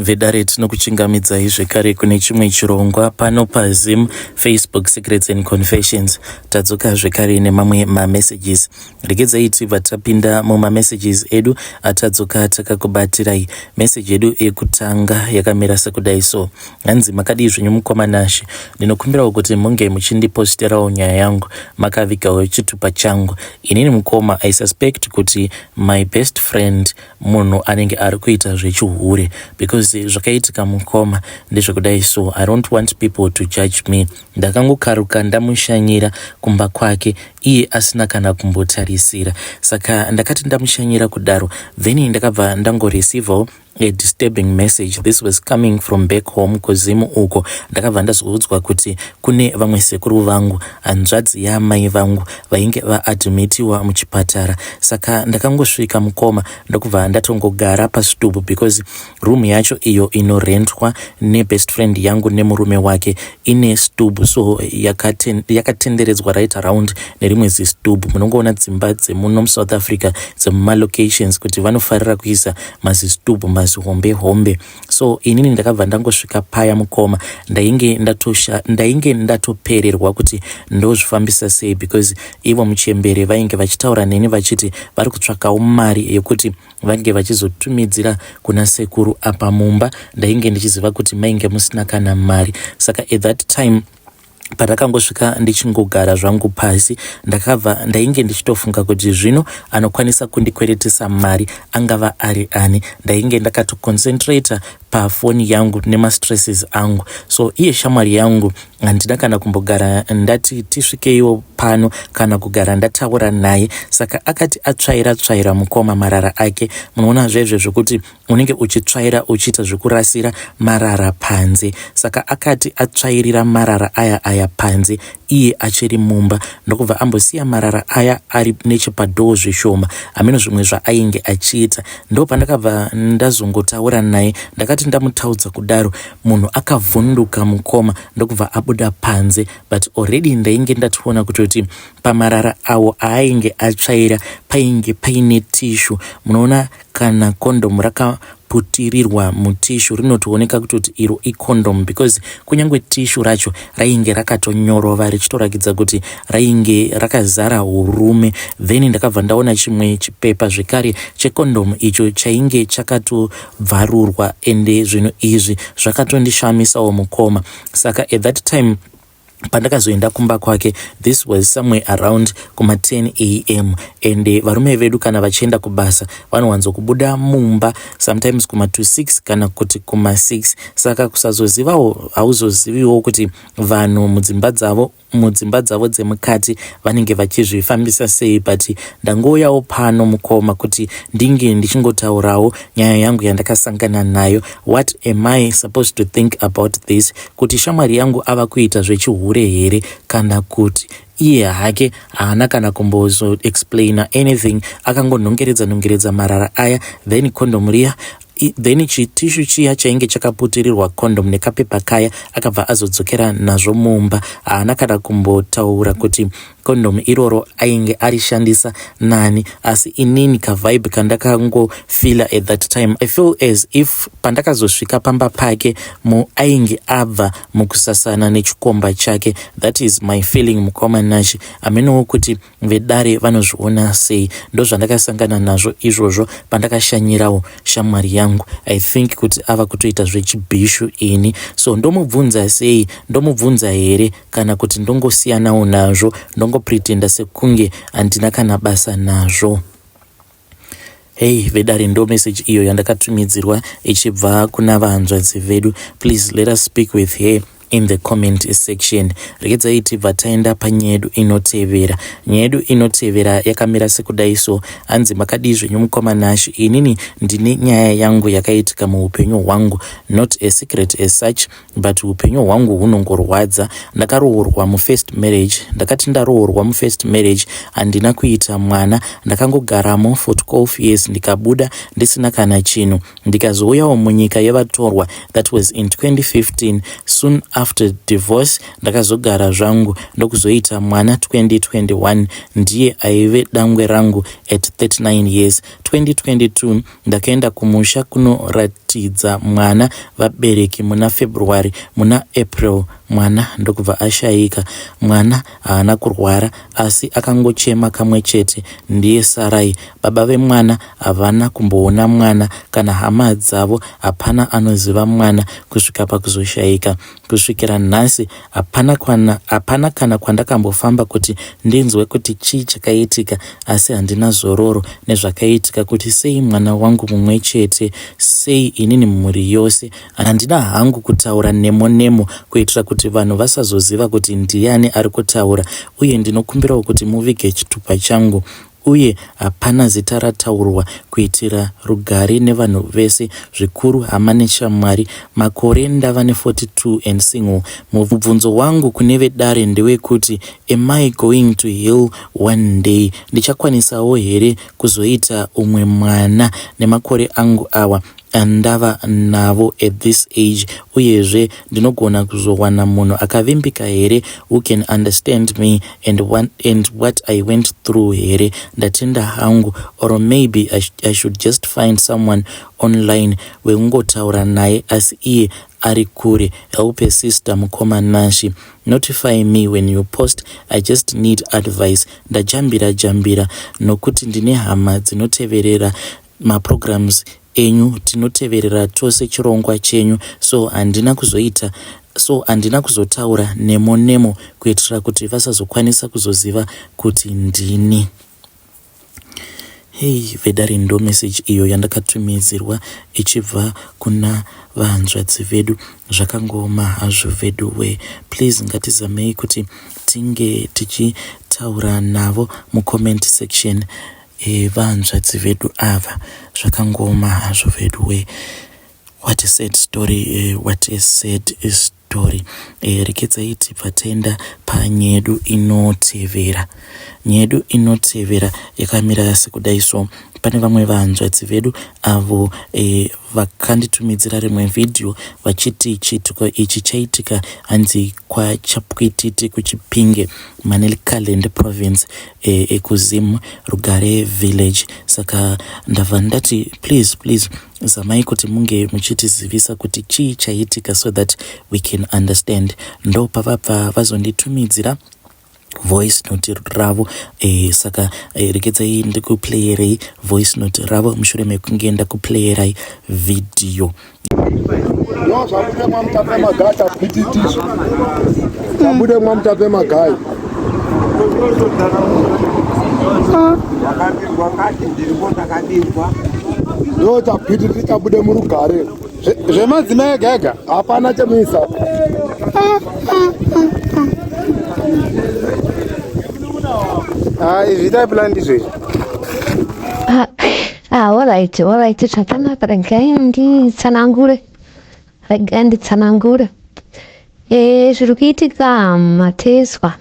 Vedare, tinokuchingamidzai zvekare kune chimwe chirongwa pano paZim Facebook Secrets and Confessions. Tadzoka zvekare nemamwe mamessages. Regedzai tibva tapinda mumamessages edu atadzoka takakubatirai. Message yedu yekutanga yakamira sekudai so. Hanzi, "Makadii zvenyu mukoma Nashe? Ndinokumbirawo kuti munge muchindiposterawo nyaya yangu makavigawo chitupa changu. Inini mukoma, I suspect kuti my best friend munhu anenge ari kuita zvechihure, because zvakaitika mukoma ndezvekudai so. I don't want people to judge me. Ndakangokaruka ndamushanyira kumba kwake iye asina kana kumbotarisira. Saka ndakati ndamushanyira kudaro, then ndakabva ndangoreceivawo a disturbing message. This was coming from back home kuZimu uko. Ndakabva ndazoudzwa kuti kune vamwe sekuru vangu, hanzvadzi yaamai vangu, vainge vaadmitiwa muchipatara. Saka ndakangosvika mukoma, ndokubva ndatongogara pasitubu, because room yacho iyo inorentwa nebest friend yangu nemurume wake ine stubu, so yakatenderedzwa right around nerimwe zistubu. Munongoona dzimba dzemuno muSouth Africa dzemumalocations kuti vanofarira kuisa mazistubu mazihombe hombe. So inini ndakabva ndangosvika paya mukoma, ndainge ndatopererwa kuti ndozvifambisa sei, because ivo muchembere vainge vachitaura neni vachiti vari kutsvakawo mari yekuti vange vachizotumidzira kuna sekuru. Apa mumba ndainge ndichiziva kuti mainge musina kana mari. Saka at that time pandakangosvika ndichingogara zvangu pasi, ndakabva ndainge ndichitofunga kuti zvino anokwanisa kundikweretesa mari angava ari ani. Ndainge ndakatoconcentrata pafoni yangu nemastresses angu. So iye shamwari yangu handina kana kumbogara ndati tisvikeiwo pano kana kugara ndataura naye. Saka akati atsvaira tsvaira mukoma marara ake, munoona zvezve zvokuti unenge uchitsvaira uchiita zvekurasira marara panze. Saka akati atsvairira marara aya aya panze iye achiri mumba, ndokubva ambosiya marara aya ari nechepadhoo zvishoma, hameno zvimwe zvaainge achiita. Ndo pandakabva ndazongotaura naye. Ndakati ndamutaudza kudaro, munhu akavhunduka mukoma, ndokubva abuda panze. But already ndainge ndatoona kutoti pamarara awo aainge atsvaira painge paine tissue. Munoona kana kondomu rakaputirirwa mutissue, rinotooneka kutoti iro ikondomu, because kunyange tissue racho rainge rakatonyorova richitorakidza kuti rainge rakazara urume. Then ndakabva ndaona chimwe chipepa zvekare chekondomu icho chainge chakatobvarurwa, ende zvinhu izvi zvakatondishamisawo mukoma. Saka at that time pandakazoenda kumba kwake, this was somewhere around kuma10 am, and varume vedu kana vachienda kubasa vanowanzokubuda mumba sometimes kuma26 kana kuti kuma6. Saka kusazozivawo, hauzoziviwo kuti vanhu mudzimba dzavo dzemukati vanenge vachizvifambisa sei. But ndangouyawo pano mukoma kuti ndinge ndichingotaurawo nyaya yangu yandakasangana nayo. What am I supposed to think about this? Kuti shamwari yangu ava kuita zvechihure here, kana kuti iye hake haana kana kumbozoexplaina anything, akangonhongeredza nongeredza marara aya, then condom riya, then chitissue chiya chainge chakaputirirwa condom nekapepa kaya, akabva azodzokera nazvo mumba. Haana kana kumbotaura kuti condom iroro ainge arishandisa nani. Asi inini kavibe kandakangofeela at that time, I feel as if pandakazosvika pamba pake ainge abva mukusasana nechikomba chake. That is my feeling mukoma Nashi. Hamenowo kuti vedare vanozviona sei. Ndozvandakasangana nazvo izvozvo pandakashanyirawo shamwari yangu. I think kuti ava kutoita zvechibhishu ini. So ndomubvunza sei? Ndomubvunza here, kana kuti ndongosiyanawo nazvo, ndongopretenda sekunge handina kana basa nazvo? Hei vedare, ndo message iyo yandakatumidzirwa ichibva kuna vahanzvadzi vedu. Please let us speak with her in the comment section. Regedzai tibva taenda panyaya yedu inotevera. Nyaya yedu inotevera yakamira sekudai so. Hanzi, "Makadii zvenyu mukoma Nashi? Inini ndine nyaya yangu yakaitika muupenyu hwangu. Not a secret as such, but upenyu hwangu hunongorwadza. Ndakaroorwa mufirst marriage. Ndakati ndaroorwa mufirst marriage, handina kuita mwana. Ndakangogaramo for 12 years, ndikabuda ndisina kana chinhu, ndikazouyawo munyika yevatorwa. That was in 2015. Soon After divorce ndakazogara zvangu ndokuzoita mwana 2021 ndiye aive dangwe rangu at 39 years. 2022 ndakaenda kumusha kunoratidza mwana vabereki muna February muna April mwana ndokubva ashaika. Mwana haana kurwara asi akangochema kamwe chete ndiye sarai. Baba vemwana havana kumboona mwana kana hama dzavo hapana anoziva mwana kusvika pakuzoshaika. Kusvikira nhasi hapana kana, hapana kana kwandakambofamba kuti ndinzwe kuti chii chakaitika asi handina zororo nezvakaitika kuti sei mwana wangu mumwe chete sei inini mhuri yose Handina hangu kutaura nemo nemo kuitira kuti vanhu vasazoziva kuti ndiani ari kutaura uye ndinokumbirawo kuti muvige chitupa changu uye hapana zita rataurwa kuitira rugare nevanhu vese zvikuru hama neshamwari. Makore ndava ne 42 and single. Mubvunzo wangu kune vedare ndewekuti am I going to heal one day? Ndichakwanisawo here kuzoita umwe mwana nemakore angu awa? andava navo at this age uyezve ndinogona kuzowana munhu akavimbika here who can understand me and, one, and what I went through here ndatenda hangu or maybe I, sh I should just find someone online wekungotaura naye asi iye ari kure help a sister mukoma Nashi notify me when you post I just need advice ndajambira jambira nokuti ndine hama dzinoteverera maprograms enyu tinoteverera tose chirongwa chenyu so handina kuzoita so handina kuzotaura nemo nemo kuitira kuti vasazokwanisa kuzoziva kuti ndini hei vedare ndo message iyo yandakatumidzirwa ichibva kuna vahanzvadzi vedu zvakangooma hazvo vedu we please ngatizamei kuti tinge tichitaura navo mucomment section Eh, vahanzvadzi vedu ava zvakangooma hazvo veduwe what a sad story eh, what a sad story eh, rekedzai tibva taenda panyedu inotevera nyedu inotevera yakamira sekudai so pane vamwe vahanzvadzi vedu avo eh, vakanditumidzira rimwe vhidhiyo vachiti chiitiko ichi chaitika hanzi kwachapwititi kuchipinge Manicaland province e, ekuzim rugare village saka ndabva ndati please please zamai kuti munge muchitizivisa kuti chii chaitika so that we can understand ndo pavabva vazonditumidzira voice note ravo e, saka e, regedzai ndikuplayerei voice note ravo mushure mekunge ndakuplayerai vhidhiyo No, zvabude mwamutape magai tapititizvo. Zvabude mwamutape magai. Ndo chapititi chabude murugare. Zvemadzimai ega ega. Hapana chemuisa. Ah, izvi itai plan ndizvo izvi. Ah, ah, alright, alright, zvakanaka, regai nditsanangure, regai nditsanangure. Eh, zviri kuitika mateswa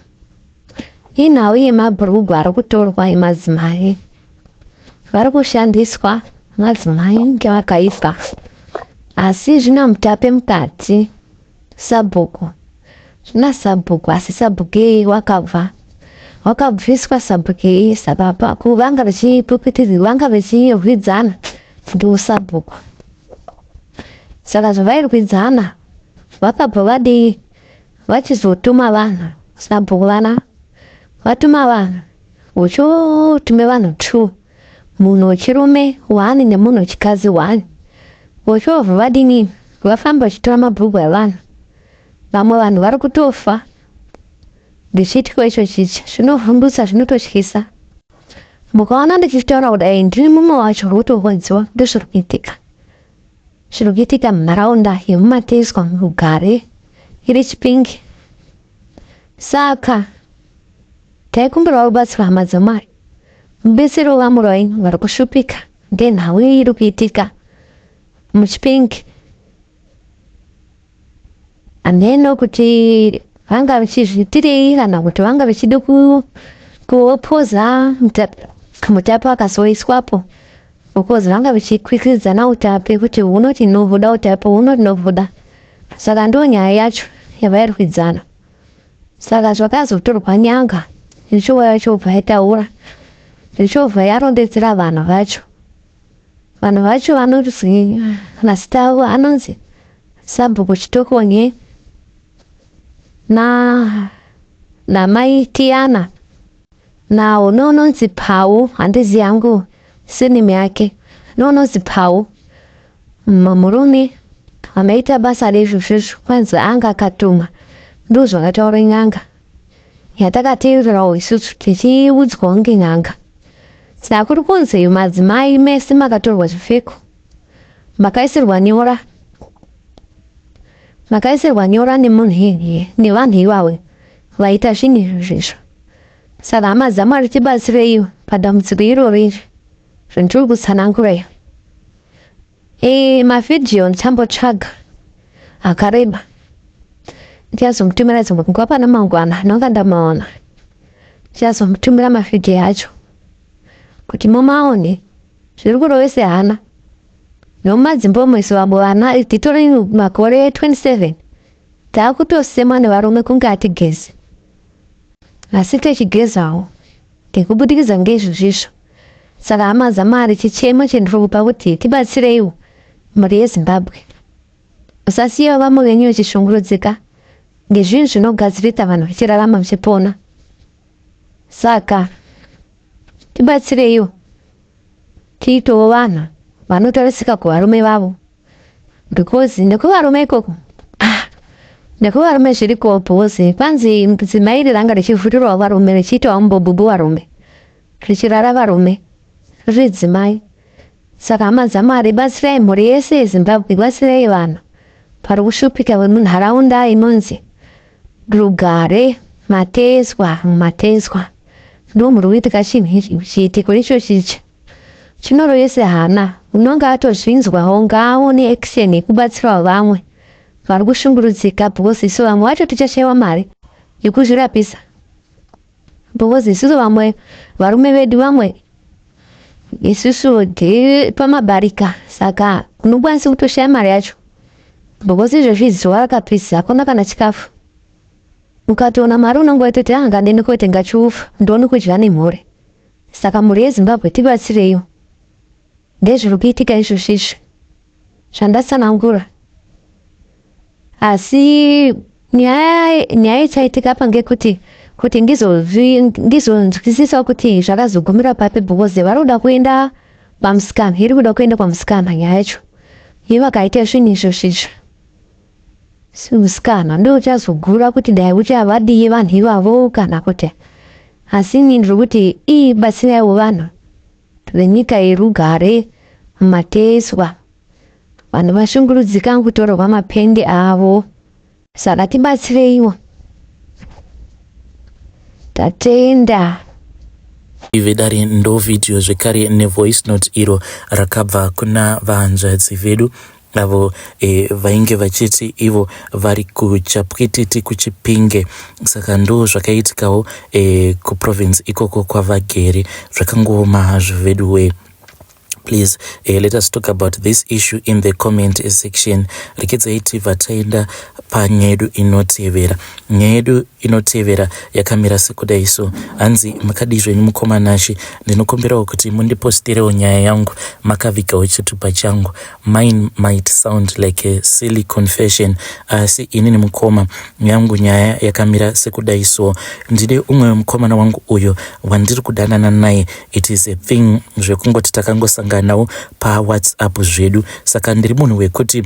inhau yemabhurugwa ari kutorwa emadzimai vari kushandiswa madzimai ngevakaiswa asi zvina mutape mukati Sabhuku zvina sabhuku asi sabhuku iyeye wakabva wakabviswa sabhuku iyeye saka vanga vachipupitidzwa vanga vachirwidzana ndiusabhuku saka zvavairwidzana vakabva vadii vachizotuma vanhu sabhuku vana vatuma vanhu uchotume vanhu two munhu wechirume one nemunhu wechikadzi one vochovha vadini vafamba vachitora mabhurugwa evanhu vamwe vanhu vari kutofa ndichiitiko icho chichi zvinovhundutsa zvinototyisa mukaona ndichitaura kudai ndiri mumwe wacho uri kutorwadziwa ndozviri kuitika zviri kuitika munharaunda yemumateswa murugare iri chipingi saka Taikumbirawo rubatsiro hama dzaMwari. Mubetseri wevamwe venyu vari kushupika ngenhau iri kuitika muChipinge. Hameno kuti vanga vachizviitirei kana kuti vanga vachida kuopoza mutape akazoiswapo because vanga vachikwikwidzana utape kuti unoti novuda utape unoti novuda saka ndo nyaya yacho yavairwidzana. Saka zvakazotorwa nyanga ichouya yachobva yataura, ichobva yarondedzera vanhu vacho. Vanhu vacho vanonzi mazita avo anonzi Sabhuku Chitokonye na namai Tiyana nawo neunonzi Pau, handizivi hangu surname yake, neunonzi Pau murume amaita basa rezvozvozvo kwanzi anga akatumwa ndozvakataura n'anga yatakateererawo isusu tichiudzwawo ngen'anga. Saka kuri kunzi madzimai mese makatorwa zvipfeko makaisirwa nyora makaisirwa nyora nemunhu iyeye nevanhu ivavo vaita zvinhu izvozvo. Saka hama dzaMwari tibatsireiwo padambudziko iroro iri zvandiri kutsanangura iyo. Eh, mavhidhiyo ndichambotsvaga akareba ndichazomutumira dzimwe nguva pana mangwana ndinonga ndamaona ndichazomutumira mavhidhiyo acho kuti mumaone zviri kurovese hana nomumadzimbo mwese vamwe vana titori makore 27 takutosemwa nevarume kunge atigezi asi techigezawo ngekubudikidza ngezvizvizvo Saka hama dzaMwari chichemo chendiri kupa kuti tibatsireiwo mhuri yeZimbabwe. Musasiye vamwe venyu vechishungurudzika ngezvinhu zvinogadzirita vanhu vechirarama vechipona. Saka tibatsireiwo tiitewo vanhu vanotarisika kuvarume vavo because nekuvarume ikoko ah, nekuvarume zviriko because kwanzi dzimai iri ranga richivhurirwa varume richiitawo mbobubu varume richirara varume riri dzimai saka hama dzamwari batsirai mhuri yese yezimbabwe batsirai vanhu pari kushupika vemunharaunda inonzi rugare matezwa matezwa ndomuri kuitika chinhu chiitiko ichochichi chinoroyese hana unonge atozvinzwawo ngaaone action yekubatsirawo vamwe vari kushungurudzika because isu vamwe vacho tichashaiwa mari yekuzvirapisa because isusu vamwe varume vedu vamwe isusu tiri pamabarika saka unokwanisa kutoshaya mari yacho because izvezvi zuva rakapisa hakuna kana chikafu ukatoona mari unonge waitoti ah ngandende kotenga chiufu ndione kudya nemhuri saka mhuri yezimbabwe tibatsireiwo ndezviri kuitika izvozvo izvi zvandatsanangura asi nyaya nyaya ichaitika apa ngekuti kuti ndizonzwisisawo kuti zvakazogumira papi because vari kuda kuenda pamusikana iri kuda kuenda pamusikana nyaya yacho iye vakaita zvinhu izvozvo izvo musikana ndochazogura kuti dai uchavadii vanhu ivavo kana kuti asi ini ndiri kuti ii batsiraiwo vanhu venyika yerugare mateswa vanhu vashungurudzika kutorerwa mapende avo saka tibatsireiwo tatenda Vedare ndo video zvekare nevoice note iro rakabva kuna vahanzvadzi vedu avo e, vainge vachiti ivo vari kuchapwititi kuchipinge saka ndo zvakaitikawo e, kuprovince ikoko kwavagere zvakangooma hazvo veduwee please let us talk about this issue in the comment section rekedzai tibva taenda panyaya yedu inotevera nyaya yedu inotevera yakamira sekudai so hanzi makadii zvenyu mukoma Nashe ndinokumbirawo kuti mundipostirewo nyaya yangu makavigawo chitupa changu mine might sound like a silly confession asi inini mukoma yangu nyaya yakamira sekudai so ndine umwe mukomana wangu uyo wandiri kudanana naye it is a thing zvekungoti takangosanganawo pawhatsapp zvedu saka ndiri munhu wekuti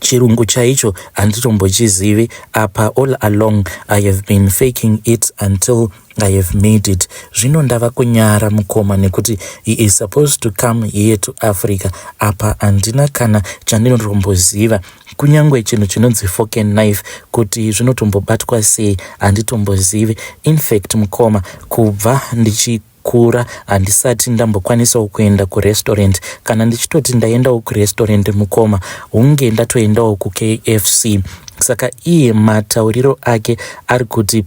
chirungu chaicho handitombochizivi apa all along i have been faking it until i have made it zvino ndava kunyara mukoma nekuti he is supposed to come here to africa apa handina kana chandinotomboziva kunyange chinhu chinonzi fork and knife kuti zvinotombobatwa sei handitombozivi infact mukoma kubva ndichikura handisati ndambokwanisawo kuenda kurestaurant kana ndichitoti ndaendawo kurestaurant mukoma hunge ndatoendawo kukfc saka iye matauriro ake ari kuti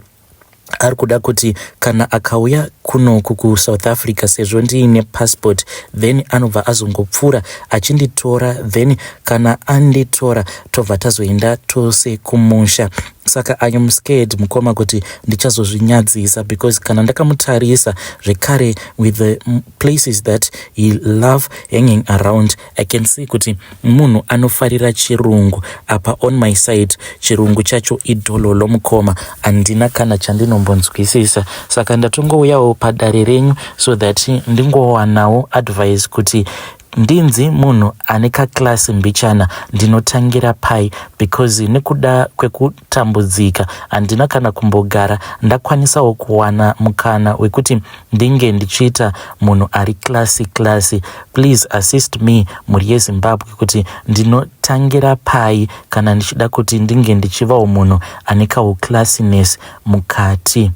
ari kuda kuti kana akauya kunoku kusouth africa sezvo ndiine passport then anobva azongopfuura achinditora then kana anditora tobva tazoenda tose kumusha. Saka I am scared mukoma kuti ndichazozvinyadzisa because kana ndakamutarisa zvekare with the places that he love hanging around, I can see kuti munhu anofarira chirungu. Apa on my side chirungu chacho idhololo mukoma, handina kana chandinombonzwisisa. Saka ndatongouyawo padare renyu so that ndingowanawo advice kuti ndinzi munhu ane kaclass mbichana ndinotangira pai, because nekuda kwekutambudzika handina kana kumbogara ndakwanisawo kuwana mukana wekuti ndinge ndichiita munhu ari classy classy. Please assist me, mhuri yeZimbabwe, kuti ndinotangira pai kana ndichida kuti ndinge ndichivawo munhu ane kauclassiness mukati.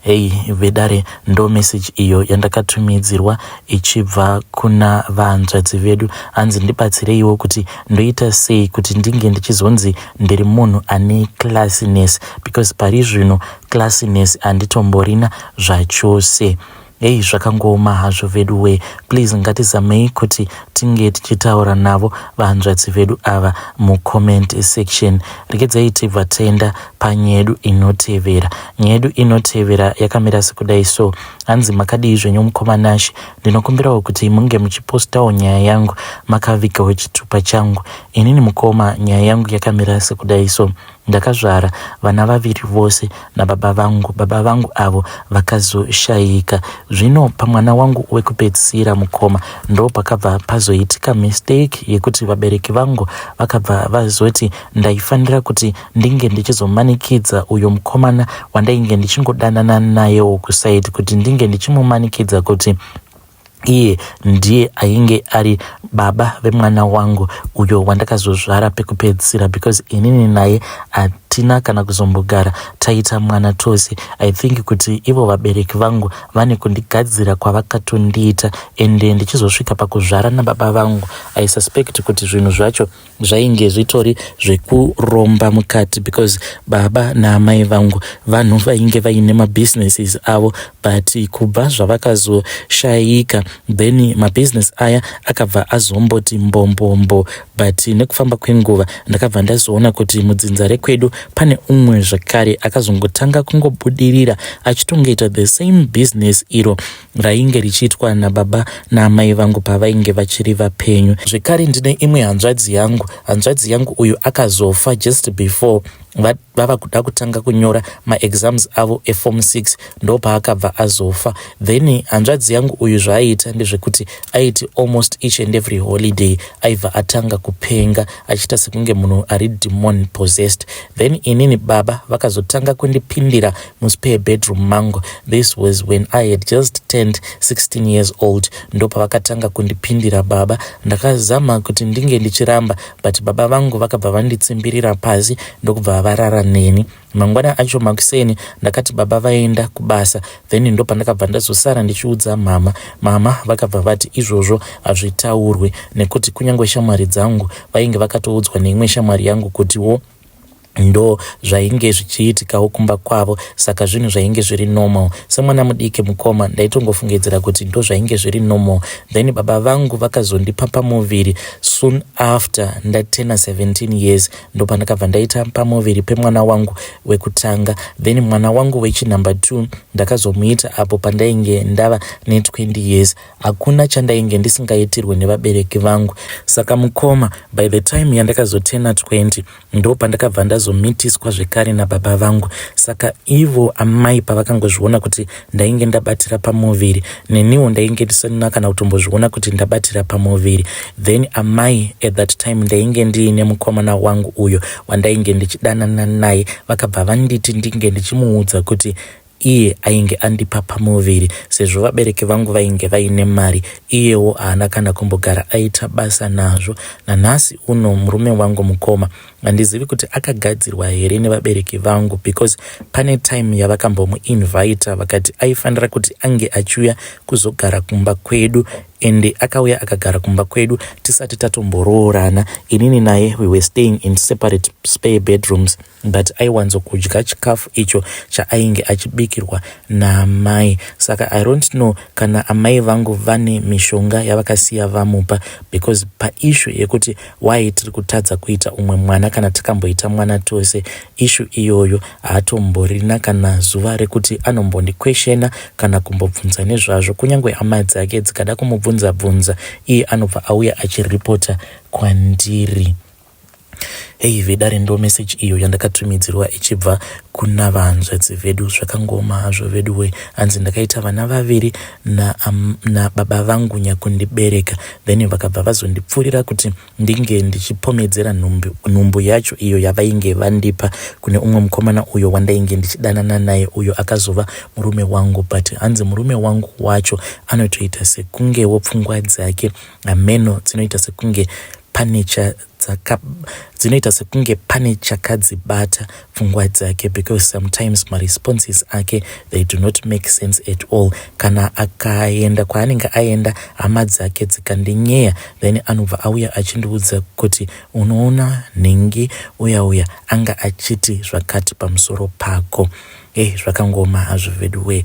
Hei vedare, ndo message iyo yandakatumidzirwa ichibva kuna vanzvadzi vedu. Hanzi ndibatsireiwo kuti ndoita sei kuti ndinge ndichizonzi ndiri munhu ane classiness, because pari zvino classiness handitomborina zvachose. Hei, zvakangooma hazvo vedu we. Please ngatizamei kuti tinge tichitaura navo vanzvadzi vedu ava mucomment section. Regedzai tibva taenda panyaya yedu inotevera. Nyaya yedu inotevera yakamira sekudai so. Hanzi, makadii zvenyu mukoma Nashe? Ndinokumbirawo kuti munge muchipostawo nyaya yangu makavigawo chitupa changu. Inini mukoma, nyaya yangu yakamira sekudai so. Ndakazvara vana vaviri vose nababa vangu. Baba vangu avo vakazoshayika. Zvino pamwana wangu wekupedzisira mukoma, ndo pakabva pazoitika mistake yekuti vabereki vangu vakabva vazoti ndaifanira kuti ndinge ndichizomanikidza uyo mukomana wandainge ndichingodanana nayewo kuside, kuti ndinge ndichimumanikidza kuti iye ndiye ainge ari baba vemwana wangu uyo wandakazozvara pekupedzisira, because inini naye hatina kana kuzombogara taita mwana tose. I think kuti ivo vabereki vangu vane kundigadzira kwavakatondiita, ende ndichizosvika pakuzvara nababa vangu, I suspect kuti zvinhu zvacho zvainge zvitori zvekuromba mukati, because baba naamai vangu vanhu vainge vaine mabusinesses avo, but kubva zvavakazoshayika, then mabhizinesi aya akabva azomboti mbombombo. But nekufamba kwenguva ndakabva ndazoona kuti mudzinza rekwedu pane umwe zvakare akazongotanga kungobudirira achitongoita the same business iro rainge richiitwa nababa naamai vangu pavainge vachiri vapenyu. Zvekare ndine imwe hanzvadzi yangu. Hanzvadzi yangu uyu akazofa just before vava kuda kutanga kunyora maexams avo eform 6, ndo paakabva azofa. Then hanzvadzi yangu uyu zvaaiita ndezvekuti aiti almost each and every holiday aibva atanga kupenga, achiita sekunge munhu ari demon possessed. Then inini baba vakazotanga kundipindira muspare bedroom mangu. This was when I had just turned 16 years old, ndo pavakatanga kundipindira baba. Ndakazama kuti ndinge ndichiramba, but baba vangu vakabva vanditsimbirira pasi, ndokubva varara neni. Mangwana acho makuseni ndakati baba vaenda kubasa, then ndo pandakabva ndazosara ndichiudza mama. Mama vakabva vati izvozvo hazvitaurwe, nekuti kunyange shamwari dzangu vainge vakatoudzwa neimwe shamwari yangu kutiwo ndo zvainge zvichiitikawo kumba kwavo, saka zvinhu zvainge zviri normal. Semwana mudiki mukoma, ndaitongofungidzira kuti ndo zvainge zviri normal. Then baba vangu vakazondipa pamuviri soon after ndatena 17 years, ndo pandakabva ndaita pamuviri pemwana wangu wekutanga. Then mwana wangu wechinumber 2 ndakazomuita apo pandainge ndava ne20 years. Hakuna chandainge ndisingaitirwe nevabereki vangu. Saka mukoma, by the time yandakazotena 20, ndo pandakabva ndazomitiswa zvekare nababa vangu. Saka ivo amai pavakangozviona kuti ndainge ndabatira pamuviri, neniwo ndainge ndisina kana kutombozviona kuti ndabatira pamuviri. Then amai, at that time ndainge ndiine mukomana wangu uyo wandainge ndichidanana naye, vakabva vanditi ndinge ndichimuudza kuti iye ainge andipa pamuviri, sezvo vabereki vangu vainge vaine mari, iyewo haana kana kumbogara aita basa nazvo. Nanhasi uno murume wangu mukoma, handizivi kuti akagadzirwa here nevabereki vangu, because pane time yavakambomuinvita vakati aifanira kuti ange achiuya kuzogara kumba kwedu. Ende akauya akagara kumba kwedu tisati tatomboroorana. Inini naye we were staying in separate spare bedrooms but aiwanzokudya chikafu icho chaainge achibikirwa naamai. Saka I don't know kana amai vangu vane mishonga yavakasiya vamupa because paissue yekuti why tiri kutadza kuita umwe mwana kana takamboita mwana tose, issue iyoyo haatomborina kana zuva rekuti anombondikweshena kana kumbobvunza nezvazvo. Kunyange hama dzake dzikada kumubvunza bvunza, iye anobva auya achiripota kwandiri. Hei vedare, ndo message iyo yandakatumidzirwa ichibva kuna vahanzvadzi vedu. Zvakangoma hazvo vedu we. Hanzi ndakaita vana vaviri nababa na vangu nyakundibereka, then vakabva vazondipfuurira kuti ndinge ndichipomedzera nhumbu yacho iyo yavainge vandipa kune umwe mukomana uyo wandainge ndichidanana naye, uyo akazova murume wangu. But hanzi murume wangu wacho anotoita sekungewo pfungwa dzake hameno dzinoita sekunge pane dzinoita sekunge pane chakadzibata pfungwa dzake, because sometimes maresponses ake, they do not make sense at all. Kana akaenda kwaanenge aenda, hama dzake dzikandinyeya, then anobva auya achindiudza kuti unoona nhingi uya uya anga achiti zvakati pamusoro pako. Ei, zvakangoma hazvo vedu we.